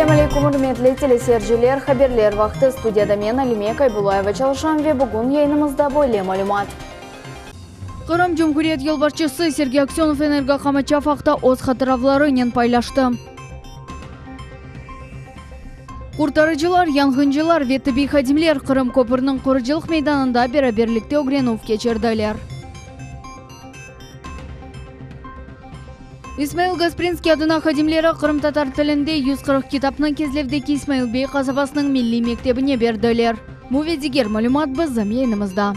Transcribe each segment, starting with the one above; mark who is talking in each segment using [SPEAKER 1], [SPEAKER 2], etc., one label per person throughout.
[SPEAKER 1] Selâm aleyküm, ürmetli teleseyirciler! Haberler vaqtı studiyada men, Alime Kaybullayeva çalışam ve bugün yayınımızda böyle malümat. Qırım Cumhuriyet yolbaşçısı Sergey Aksönov energoqamaçav aqta öz hatıravlarınen paylaştı. Qurtarıcılar, yanğıncılar ve tıbbiy hadimler Qırım köpüriniñ qurucılıq meydanında beraberlikte ögrenüv keçirdiler. İsmail Gasprinskiy adına hadimleri qırımtatar tilinde 140 kitapnı Kezlevdeki İsmail bey qasabasınıñ milliy mektebine berdiler. Bu ve diger malümat bizim yayınımızda.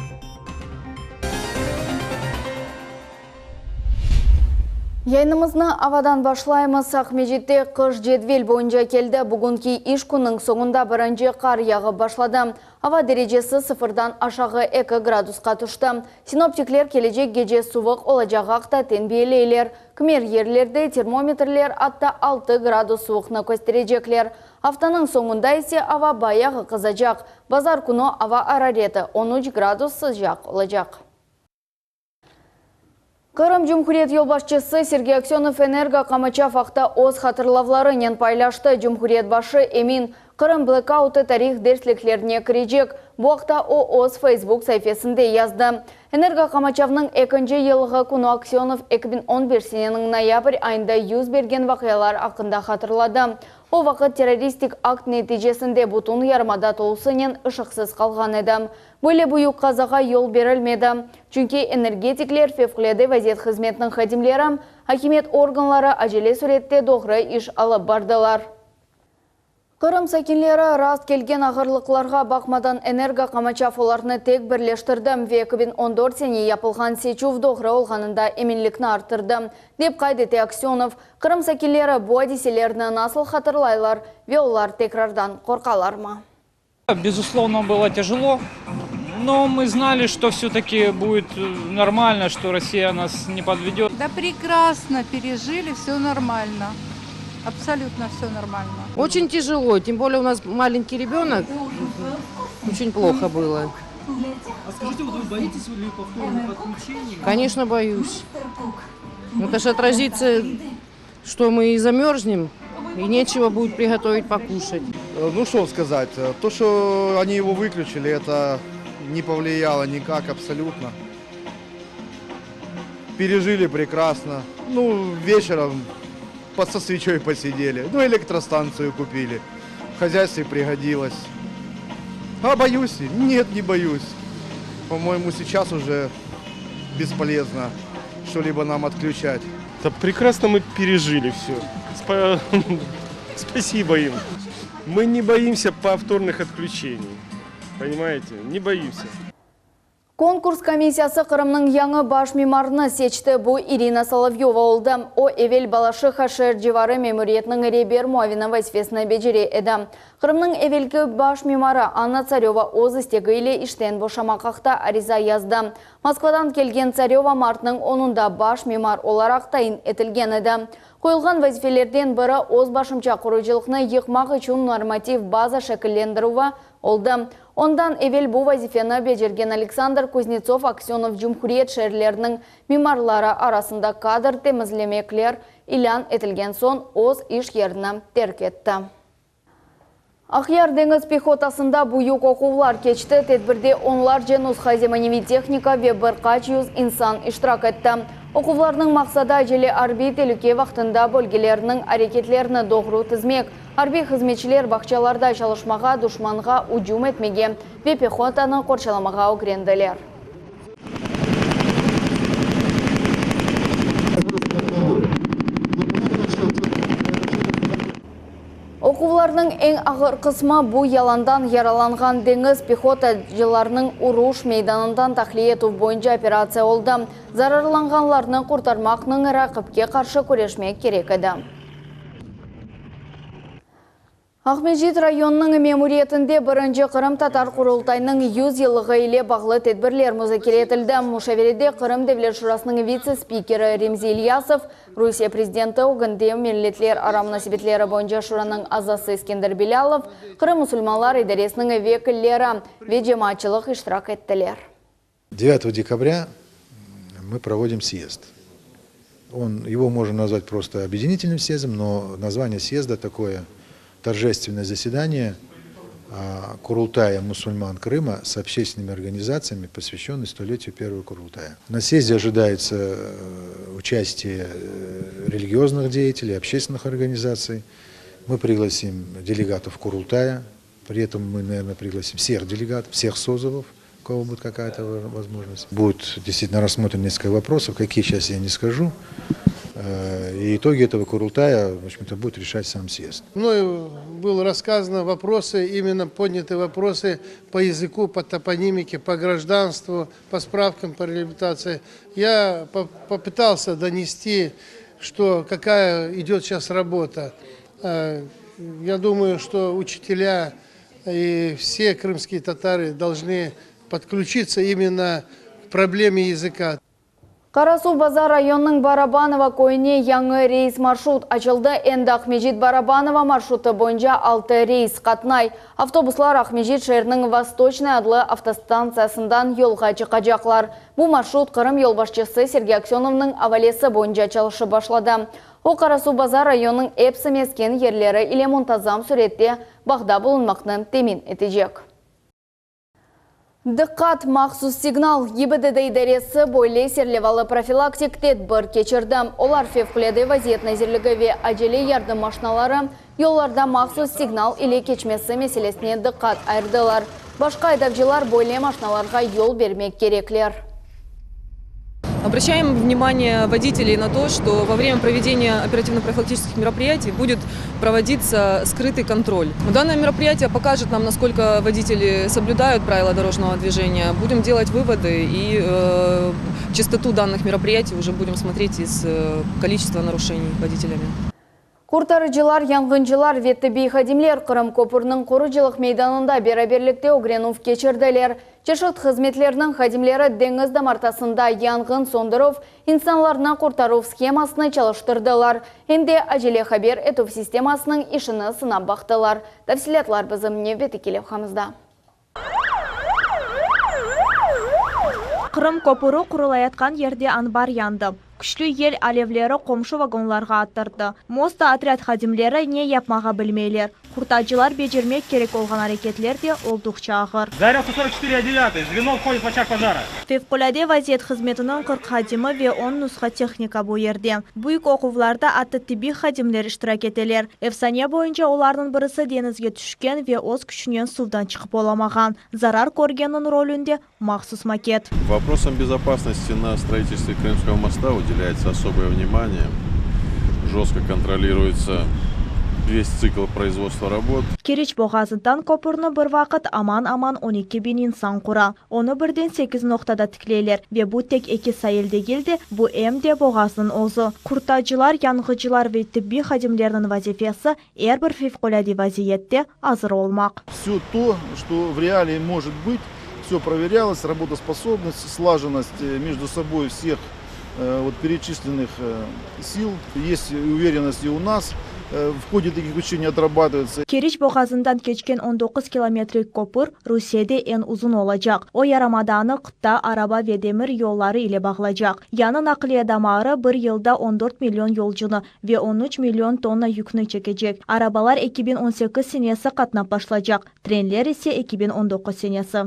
[SPEAKER 1] Yayınımıznı avadan başlaymız. Aqmescitte qış cedvel boyunca keldi. Bugünki iş künniñ soñunda birinci qar yağıp başladı. Ava derecesi sıfırdan aşağı eki gradusqa tüşti. Sinoptikler kelecek gece suvuq olacağı aqta tenbiyeleyler. Kimer yerlerde termometrler atta altı gradus suvuqnı kösterecekler. Aftanıñ soñunda ise ava bayağı qızacaq. Bazar künü ava arareti on üç gradus sıcaq olacaq. Qırım Cumhuriyet yolbaşçısı Sergey Aksönov energo qamaçav aqta öz hatırlavlarınen paylaştı. Cumhuriyet başı emin, Qırım blekautı tarih dersliklerine kirecek. Bu aqta o öz Facebook saifesinde yazdı. Energo qamaçavnıñ ekinci yıllığı künü Aksönov 2011 seneniñ noyabr ayında yüz bergen vaqialar aqqında hatırladı. O vaqıt terroristik akt neticesinde bütün yarımada tolusınen ışıqsız qalğan edi. Böyle büyük qazağa yol berilmedi, çünki energetikler, fevqulâde vaziyet hızmetiniñ hadimleri, akimiyet organları acele sürette doğru iş alıp bardılar. Qırım sakinleri rast kelgen ağırlıqlarğa baqmadan energo qamaçav olarnı tek birleştirdi ve 2014 sene yapılğan seçüv doğru olğanında eminlikni arttırdı, dep qayd ete Aksönov. Qırım sakinleri bu adiselerni nasıl hatırlaylar ve olar tekrardan qorqalarmı?
[SPEAKER 2] Безусловно, было тяжело, но мы знали, что все-таки будет нормально, что Россия нас не подведет.
[SPEAKER 3] Да прекрасно пережили, все нормально. Абсолютно все нормально.
[SPEAKER 4] Очень тяжело, тем более у нас маленький ребенок. Очень плохо было.
[SPEAKER 5] А скажите, вот вы боитесь ли повторных отключений?
[SPEAKER 4] Конечно, боюсь. Это же отразится, что мы и замерзнем, и нечего будет приготовить покушать.
[SPEAKER 6] Ну, что сказать, то, что они его выключили, это не повлияло никак абсолютно. Пережили прекрасно. Ну, вечером под со свечой посидели. Ну, электростанцию купили. В хозяйстве пригодилось. А боюсь? Нет, не боюсь. По-моему, сейчас уже бесполезно что-либо нам отключать.
[SPEAKER 7] Да прекрасно мы пережили все. Спасибо им. Мы не боимся повторных отключений. Понимаете? Не боимся.
[SPEAKER 1] Konkurs komissiyası Qırımnıñ yañı baş mimarını seçti. Bu İrina Solovyova oldı. O, evel Balaşiha şeer civarı memuriyetiniñ reber muavini vazifesini becere edi. Qırımnıñ evelki baş mimarı Anna Tsaröva öz istegi ile işten boşamaq aqta ariza yazdı. Moskvadan kelgen Tsaröva martnıñ onunda baş mimar olaraq tayin etilgen edi. Qoyulğan vazifelerden biri öz başımça qurucılıqnı yıqmaq içün normativ baza şekillendirüvi oldı. Ondan evel bu vazifeni becergen Aleksandr Kuznetsov Aksönov cumhuriyet şeerleriniñ mimarları arasında kadr temizlemekler ilân etilgen soñ öz iş yerini terk etti. Aqyar deñiz pehotasında büyük oquvlar keçti. Tedbirde onlarca nusha zemaneviy tehnika ve bir qaç yüz insan iştirak etti. Oquvlarnıñ maqsadı acele arbiy telüke vaqtında bölgelerniñ areketlerini doğru tizmek, arbiy hızmetçiler bağçalarda çalışmağa, duşmanğa ücüm etmege ve pehotanı qorçalamağa ögrendiler. Oquvlarnıñ eñ ağır qısmı, bu yalandan yaralanğan deñiz pehotacılarınıñ uruş meydanından tahliye etüv boyunca operatsiya oldı. Zararlanğanlarnı qurtarmaqnıñ raqipke qarşı küreşmek kerek edi. Aqmescit rayonınıñ memuriyetinde birinci Qırımtatar Qurultaynıñ 100 yıllığı ile bağlı tedbirler muzakere etildi. Muşaverede Qırım Devlet Şurasınıñ vitse-spikeri Remzi İlyasov, Rusiye prezidenti ögünde Milletlerara munasebetleri boyunca Şuranıñ azası Eskender Bilâlov, Qırım musulmanlar idaresiniñ vekilleri ve cemaatçılıq iştirak ettiler.
[SPEAKER 8] Девятого декабря мы проводим съезд. Он, его можно назвать просто объединительным съездом, но название съезда такое. Торжественное заседание Курултая мусульман Крыма с общественными организациями, посвященный столетию первого Курултая. На съезде ожидается э, участие э, религиозных деятелей, общественных организаций. Мы пригласим делегатов Курултая, при этом мы, наверное, пригласим всех делегатов, всех созывов, у кого будет какая-то возможность. Будет действительно рассмотрено несколько вопросов, какие сейчас я не скажу. Э, и итоги этого Курултая, в общем-то, будет решать сам съезд.
[SPEAKER 9] Мною было рассказано вопросы, именно подняты вопросы по языку, по топонимике, по гражданству, по справкам по реабилитации. Я попытался донести, что какая идет сейчас работа. Э, я думаю, что учителя и все крымские татары должны подключиться именно к проблеме языка.
[SPEAKER 1] Qarasuvbazar rayonınıñ Barabanovo köyüne yañı reys marşrut açıldı. Endi Aqmescit-Barabanovo marşrutı boyunca altı reys qatnay. Avtobuslar Aqmescit şeeriniñ Vostoçnıy adlı avtostantsiyasından yolğa çıqacaqlar. Bu marşrut Qırım yolbaşçısı Sergey Aksönovnıñ avalesi boyunca çalışıp başladı. O, Qarasuvbazar rayonınıñ epsi mesken yerleri ile muntazam sürette bağda bulunmaqnı temin etecek. Diqqat, mahsus signal! GİBDD idaresi böyle serlevalı profilaktik tedbir keçirdi. Olar Fevqulâde vaziyet nazirligi ve acele yardım maşinaları yollarda mahsus signal ile keçmesi meselesine diqqat ayırdılar. Başqa aydavcılar böyle maşinalarğa yol bermek kerekler.
[SPEAKER 10] Обращаем внимание водителей на то, что во время проведения оперативно-профилактических мероприятий будет проводиться скрытый контроль. Данное мероприятие покажет нам, насколько водители соблюдают правила дорожного движения. Будем делать выводы и э, частоту данных мероприятий уже будем смотреть из э, количества нарушений водителями.
[SPEAKER 1] Qurtarıcılar, yanğıncılar ve tibbiy hadimler Qırım köpüriniñ qurucılıq meydanında beraberlikte ögrenüv keçirdiler. Çeşit hızmetlerniñ hadimleri deñiz damartasında yanğın söndürüv, insanlarnı qurtaruv shemasını çalıştırdılar, em de acele haber etüv sistemasınıñ işini sınap baqtılar. Tafsilâtlar bizim nevbetteki levhamızda.
[SPEAKER 11] Qırım köpüri qurulayatqan yerde anbar yandı. Küçlü yel alevleri qomşu vagonlarğa attırdı. Mostta otrâd hadimleri ne yapmağa bilmeyler. Qurtacılar becermek kerek olğan areketler de olduqça ağır.
[SPEAKER 12] Zarya 144 o devyatый, zveno vhodit v oçag pojara.
[SPEAKER 11] Fevqulâde vaziyet hızmetiniñ 40 hadimi ve on nusha tehnika bu yerde. Büyük oquvlarda atta tibbiy hadimler iştirak eteler. Efsane boyunca olarnıñ birisi deñizge tüşken ve öz küçünen suvdan çıqıp olamağan. Zarar körgenniñ rolünde, mahsus maket.
[SPEAKER 13] Вопросам безопасности на строительстве Крымского моста уделяется особое внимание. Жестко контролируется весь цикл производства работ.
[SPEAKER 11] Keriç boğazından köpürni bir vaqıt aman-aman 12 biñ insan qura. Onı birden sekiz noqtada tikleyler ve bu tek eki sail degil de, bu em de boğaznıñ özü. Qurtacılar, yanğıcılar ve tibbiy hadimlerniñ vazifesi, er bir fevqulâde vaziyette azır olmaq.
[SPEAKER 14] Все то, что в реалии может быть, все проверялось, работоспособность, слаженность между собой всех вот перечисленных сил. Есть уверенность и у нас, в ходе таких учений отрабатывается.
[SPEAKER 11] Keriç boğazından keçken 19 kilometrik köpür Rusiyede eñ uzun olacaq. O, yarımadanı qıta, araba ve demir yolları ile bağlaycaq. Yañı naqliye damarı bir yılda 14 million yolcunı ve 13 million tonna yükni çekecek. Arabalar 2018 senesi qatnap başlaycaq, trenler ise 2019 senesi.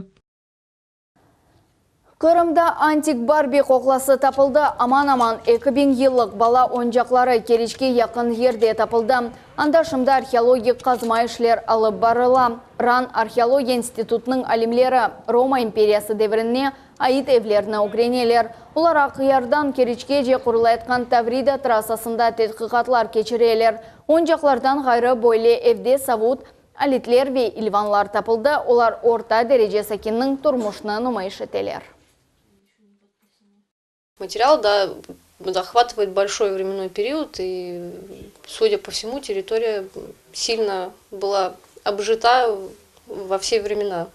[SPEAKER 1] Qırımda antik Barbi qoqlası tapıldı. Aman-aman 2000 yıllıq bala oyuncaqları Keriçke yaqın yerde tapıldı. Anda şimdi arheologik qazma işler alıp barıla. RAN arheologiya institutınıñ alimleri Roma imperiyası devrine ait evlerni ögreneler. Olar Aqyardan Keriçkece qurulayatqan Tavrida trassasında tedqiqatlar keçireler. Oyuncaqlardan ğayrı böyle evde savut, aletler ve ilvanlar tapıldı, olar orta derece sakinniñ turmuşını numayış eteler.
[SPEAKER 15] Материал, да, захватывает большой временной период, и, судя по всему, территория сильно была обжита во все времена.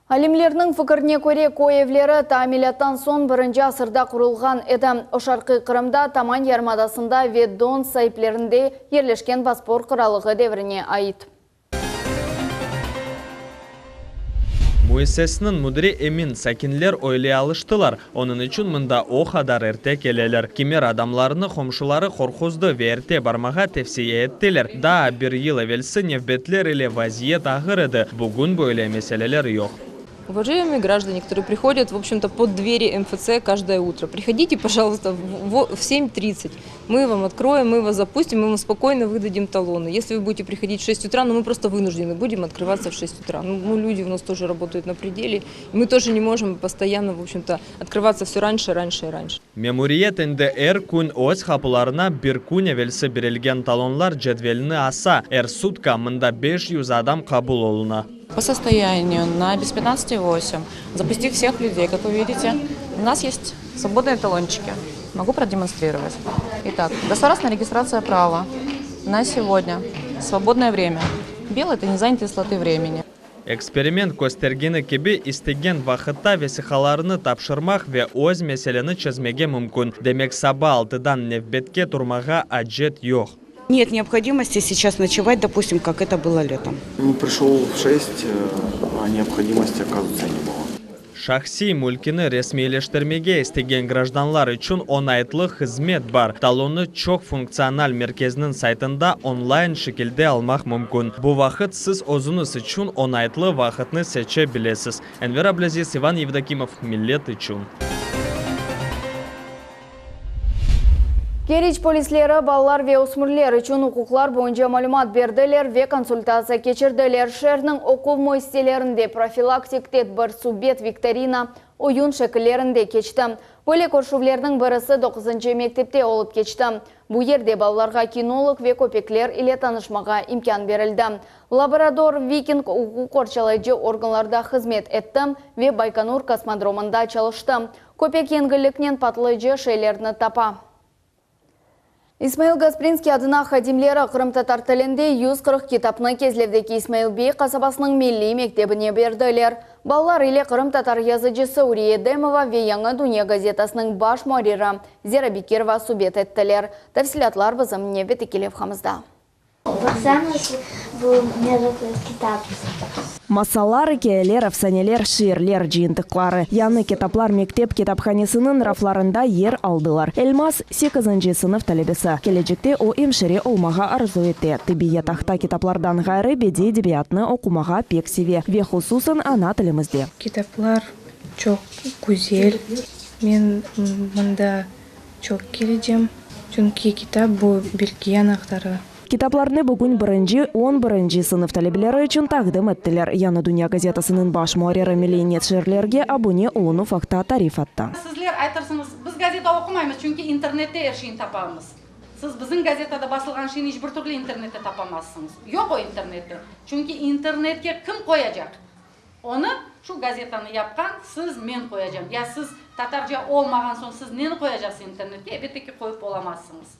[SPEAKER 1] Alimlerniñ fikrine köre, köy evleri ta milâttan soñ birinci asırda qurulğan edi. O, şarqiy Qırımda, Taman yarımadasında ve Don saiplerinde yerleşken Bospor qıralığı devrine ait.
[SPEAKER 16] Müessiseniñ müdiri emin, sakinler öyle alıştılar, onıñ içün mında o qadar erte keleler. Kimer adamlarnı qomşuları qorquzdı ve erte barmağa tevsiye ettiler. Daa bir yıl evelsi nevbetler ile vaziyet ağır edi, bugün böyle meseleler yoq.
[SPEAKER 10] Уважаемые граждане, которые приходят, в общем-то, под двери МФЦ каждое утро, приходите, пожалуйста, в 7.30. Мы вам откроем, мы вас запустим, мы вам спокойно выдадим талоны. Если вы будете приходить в 6 утра, ну мы просто вынуждены будем открываться в 6 утра. Ну, ну люди у нас тоже работают на пределе, мы тоже не можем постоянно, в общем-то, открываться все раньше, раньше и раньше.
[SPEAKER 16] Memuriyet endi er kün öz qapılarına bir kün evelsi berilgen talonlar cedvelini asa, er sutka mında 500 adam qabul oluna.
[SPEAKER 17] По состоянию на без 15,8, запустив всех людей, как вы видите, у нас есть свободные талончики. Могу продемонстрировать. Итак, государственная регистрация права на сегодня. Свободное время. Белый – это незанятые слоты времени.
[SPEAKER 16] Eksperiment köstergeni kibi, istegen vaqıtta vesiqalarnı tapşırmaq ve öz meseleni çezmege mümkün. Demek, saba altıdan nevbetke turmağa acet yoq.
[SPEAKER 18] Нет необходимости сейчас ночевать, допустим, как это было летом.
[SPEAKER 19] Ну, пришел в 6, а необходимости, оказывается, не было.
[SPEAKER 16] Şahsiy mülkini resmiyleştirmege istegen grajdanlar içün oñaytlı hızmet bar. Talonnı çoq funktsional merkezniñ saytında online şekilde almaq mümkün. Bu vaqıt siz özüñiz içün oñaytlı vaqıtnı seçe bilesiz. Enver Ablâziz, İvan Yevdokimov, Millet içün.
[SPEAKER 1] Keriç polisleri balalar ve ösmürler içün uquqlar boyunca malümat berdiler ve konsultatsiya keçirdiler. Şeerniñ oquv müessiselerinde profilaktik tedbir, subet, viktorina, oyun şekillerinde keçti. Böyle körüşüvlerniñ birisi doquzıncı mektepte olıp keçti. Bu yerde balalarğa kinolog ve köpekler ile tanışmağa imkân berildi. Labrador Viking uquq qorçalayıcı organlarda hızmet etti ve Baykonur kosmodromında çalıştı. Köpek yengilliknen patlayıcı şeylerni tapa. İsmail Gasprinskiy adına hadimleri qırımtatar tilinde 140 kitapnı Kezlevdeki İsmail bey qasabasınıñ milliy mektebine berdiler. Balalar ile qırımtatar yazıcısı Uriye Edemova ve Yañı dünya gazetasınıñ baş muarriri Zera Bekirova subet ettiler. Tafsilâtlar bizim nevbetteki levhamızda.
[SPEAKER 20] Baqsañız, bu meraqlı kitap.
[SPEAKER 21] Masallar, ikâyeler, efsaneler, şiirler cıyıntıqları. Yañı kitaplar mektep kitaphanesiniñ raflarında yer aldılar. Elmaz, sekizinci sınıf talebesi. Kelecekte o emşire olmağa arzu ete. Tibbiy yataqta kitaplardan ğayrı bediy edebiyatnı oqumağa pek seve ve hususan ana tilimizde.
[SPEAKER 22] Kitaplar çoq güzel. Men mında Çoq kelecem, çünki kitap bu bilgi anahtarı.
[SPEAKER 21] Kitaplarnı bugün birinci, on birinci sınıf talebeleri içün taqdim ettiler. Yañı dünya gazetasınıñ baş muarriri milliy neşirlerge abune olunuv aqta tarif etti.
[SPEAKER 23] Sizler aytırsıñız, biz gazeta oqumaymız, çünki internette er şeyni tapamız. Siz bizim gazetada basılğan şeyni iç bir türlü internette tapamazsıñız. Yoq o internette. Çünki internetke kim qoyacaq? Onı, şu gazetanı yapqan siz, men qoyacam. Ya siz tatarca olmağan soñ siz neni qoyacaqsız internetke? Elbette ki, qoyıp olamazsıñız.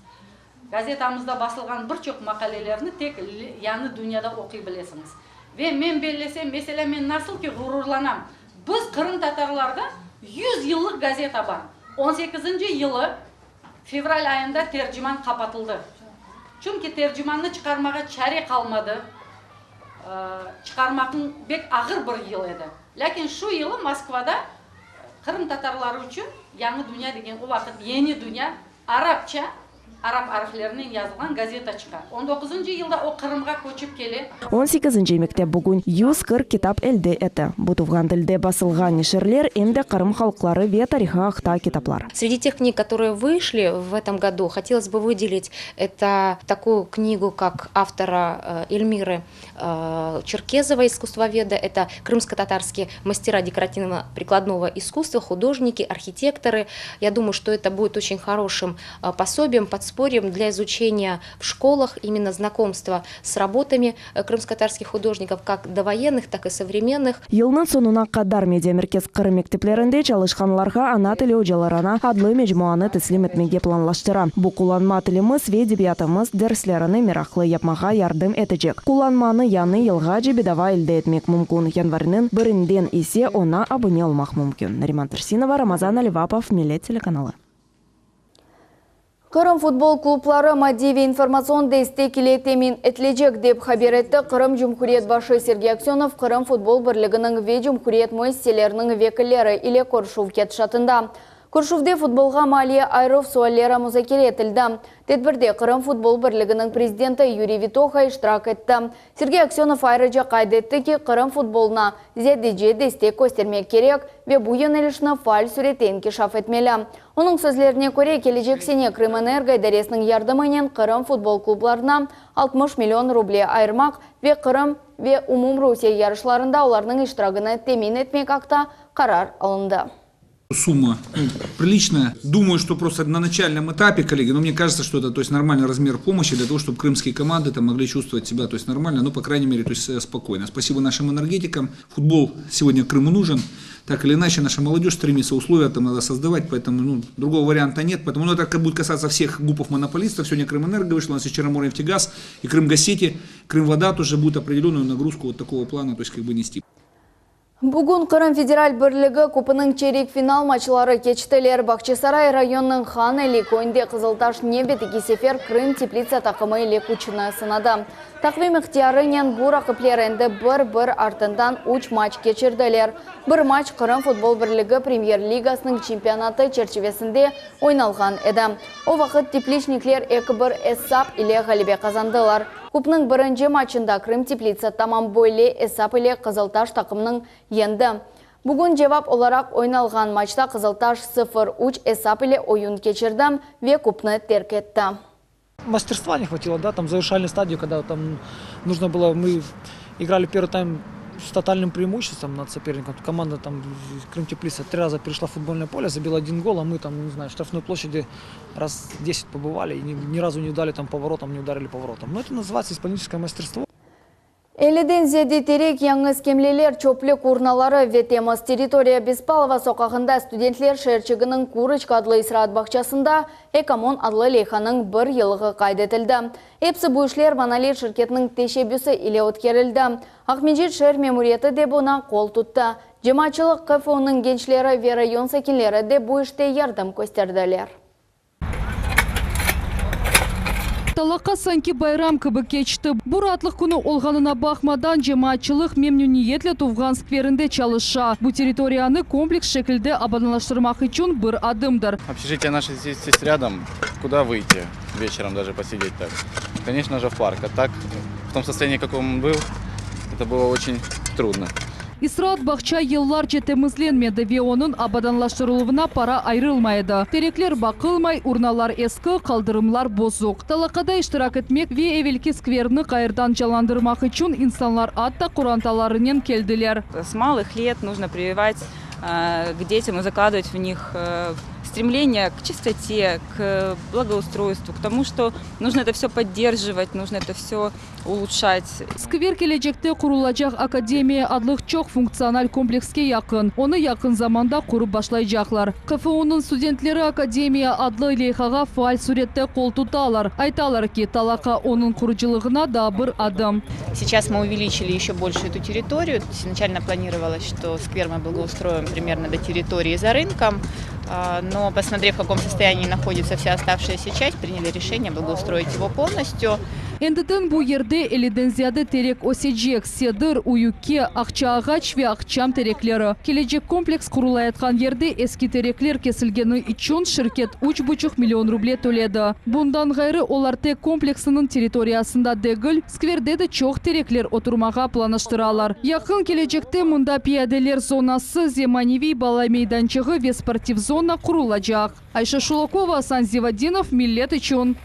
[SPEAKER 23] Gazetamızda basılğan bir çoq maqalelerni tek Yañı dünyada oquy bilesiñiz. Ve men bellesem, meselâ, men nasıl ki ğururlanam, biz qırımtatarlarda yüz yıllıq gazeta bar. On sekizinci yılı fevral ayında Terciman qapatıldı. Çünki Tercimannı çıqarmağa çare qalmadı. Çıqarmaqnıñ bek ağır bir yıl edi. Lâkin şu yılı Moskvada qırımtatarları içün Yañı dünya degen, o vaqıt Yeni dünya, arapça, arap arflerinen yazılğan gazeta çıqa. On doquzıncı yılda o Qırımğa köçip kele.
[SPEAKER 21] On sekizinci mektep bugün 140 kitap elde etti. Bu tuvğan tilde basılğan neşirler em de Qırım halqları ve tarihı aqta kitaplar.
[SPEAKER 24] Sреди тех книг, которые вышли в этом году, хотелось бы выделить это такую книгу, как автора Эльмиры Черкезовой, искусствоведа. Это крымско-татарские мастера декоративно-прикладного искусства, художники, архитекторы. Я думаю, что это будет очень хорошим пособием, подспорьем для изучения в школах именно знакомства с работами крымско-татарских художников, как довоенных, так и современных.
[SPEAKER 21] Yılnıñ soñuna qadar Mediamerkez Qırım mekteplerinde çalışqanlarğa Ana tili ocalarına adlı mecmuanı teslim etmege planlaştıra. Bu qullanma tilimiz ve edebiyatımız derslerini meraqlı yapmağa yardım etecek. Qullanmanı yañı yılğace bedava elde etmek mümkün, yanvarniñ birinden ise oña abune olmaq mümkün. Nariman Tursinova, Ramazan Alivapov, Millet telekanalı.
[SPEAKER 1] Qırım futbol klubları maddiy ve informatsion destek ile temin etilecek, dep haber etti Qırım Cumhuriyet başı Sergey Aksönov Qırım futbol birliginiñ ve cumhuriyet müessiseleriniñ vekilleri ile körüşüv ketişatında. Körüşüvde futbolğa maliye ayıruv sualleri muzakere etildi. Tedbirde Qırım futbol birliginiñ prezidenti Yuriy Vitoha iştirak etti. Sergey Aksönov ayrıca qayd etti ki, Qırım futbolına ziyadece destek köstermek kerek ve bu yönelişni faal sürette inkişaf etmeli. Onıñ sözlerine köre, kelecek sene Krımenergo idaresiniñ yardımınen Qırım futbol klublarına 60 million ruble ayırmaq ve Qırım ve umumrusiye yarışlarında olarnıñ iştiragini temin etmek aqta qarar alındı.
[SPEAKER 2] Сумма ну, приличная. Думаю, что просто на начальном этапе, коллеги, но мне кажется, что это то есть, нормальный размер помощи для того, чтобы крымские команды там могли чувствовать себя то есть, нормально, ну, по крайней мере, то есть, э, спокойно. Спасибо нашим энергетикам. Футбол сегодня Крыму нужен. Так или иначе, наша молодежь стремится, условия там надо создавать, поэтому ну, другого варианта нет. Поэтому ну, это будет касаться всех гупов-монополистов. Сегодня Крымэнерго вышла, у нас и Черноморнефтегаз, и Крымгазсети, Крымвода тоже будет определенную нагрузку вот такого плана, то есть как бы нести.
[SPEAKER 1] Bugün Qırım federal birligi kupunıñ çerik final maçları keçtiler. Bağçasaray rayonınıñ Han Eli köyünde Qızıltaş nevbetteki sefer Krım Teplitsa taqımı ile küçüni sınadı. Taqvim ihtiyarınen bu raqipler endi bir-bir artından üç maç keçirdiler. Bir maç Qırım futbol birligi Premyer-ligasınıñ çempionatı çerçivesinde oynalğan edi. O vaqıt tepliçnikler 2-1 esap ile ğalebe qazandılar. Kupnıñ birinci maçında Krım Teplitsa tamam böyle esap ile Qızıltaş taqımınıñ yendi. Bugün cevap olaraq oynalğan maçta Qızıltaş 0-3 esap ile oyun keçirdi ve kupnı terk etti.
[SPEAKER 3] Мастерства не хватило, да, там завершальной стадии, когда там нужно было, мы играли первый тайм с тотальным преимуществом над соперником. Команда там Крым Теплица три раза перешла в футбольное поле, забила один гол, а мы там, не знаю, в штрафной площади раз 10 побывали и ни, ни разу не дали там по воротам, не ударили по воротам. Но это называется исполнительское мастерство.
[SPEAKER 1] 50-den ziyade terek yañı skemleler çöplük urnaları ve temiz territoriya Bespalova soqağında studentler şeerçiginiñ Kuroçka adlı istiraat bağçasında Ekomon adlı leyhanıñ bir yıllığı qayd etildi. Episi bu işler Monolit şirketiniñ teşebbüsi ile ötkerildi. Aqmescit şeer memuriyeti de buña qol tuttı. Cemaatçılıq KFU-nıñ gençleri ve rayon sakinleri de bu işte yardım kösterdiler.
[SPEAKER 4] Talaqa sanki bayram kibi keçti. Bu raatlıq künü olğanına baqmadan, cemaatçılıq memnüniyetle tuvğan skverinde çalışa. Bu territoriyanı kompleks şekilde abadanlaştırmaq içün bir adımdır.
[SPEAKER 5] Общежитие наше здесь, здесь рядом. Куда выйти вечером даже посидеть так? Конечно же в парк. А так, в том состоянии, каком он был, это было очень трудно.
[SPEAKER 4] İstiraat bağça yıllarca temizlenmedi ve onıñ abadanlaştırıluvına para ayırılmay edi. Terekler baqılmay, urnalar eski, qaldırımlar bozuq. Talaqada iştirak etmek ve evelki skverni ğayrıdan canlandırmaq içün insanlar atta qorantalarınen keldiler.
[SPEAKER 25] С малых лет нужно прививать к детям и закладывать в них стремление к чистоте, к благоустройству, к тому, что нужно это все поддерживать, нужно это все улучшать.
[SPEAKER 4] Skver kelecekte qurulacaq Akademiya adlı çoq funktsional komplekske yaqın. Onı yaqın zamanda qurıp başlaycaqlar. KFU-nıñ studentleri Akademiya adlı leyhağa faal sürette qol tutalar. Aytalar ki, talaqa onıñ qurucılığına daa bir adım.
[SPEAKER 25] Сейчас мы увеличили еще больше эту территорию. Изначально планировалось, что сквер мы благоустроим примерно до территории за рынком. Но посмотрев, в каком состоянии находится вся оставшаяся часть, приняли решение благоустроить его полностью.
[SPEAKER 4] Endiden bu yerde 50-den ziyade terek ösecek, sedir, üyükke, aqça ağaç ve aqçam terekleri. Kelecek kompleks qurulayatqan yerde eski terekler kesilgeni içün şirket 3,5 million ruble töledi. Bundan ğayrı olar tek kompleksiniñ territoriyasında degil, skverde de çoq terekler oturmağa planlaştıralar. Yaqın kelecekte mında piyadeler zonası, zemaneviy bala meydançığı ve sportiv zona qurulacaq. Ayşe Şulakova, Asan Zivadinov, Millet içün.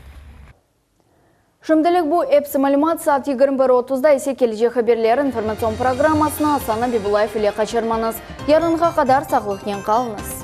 [SPEAKER 1] Şimdilik bu episi malümat saat 21.30-da ise kelecek haberler informatsion programmasını Asan Abibulayev ile qaçırmañız. Yarınğa qadar sağlıqnen qalıñız.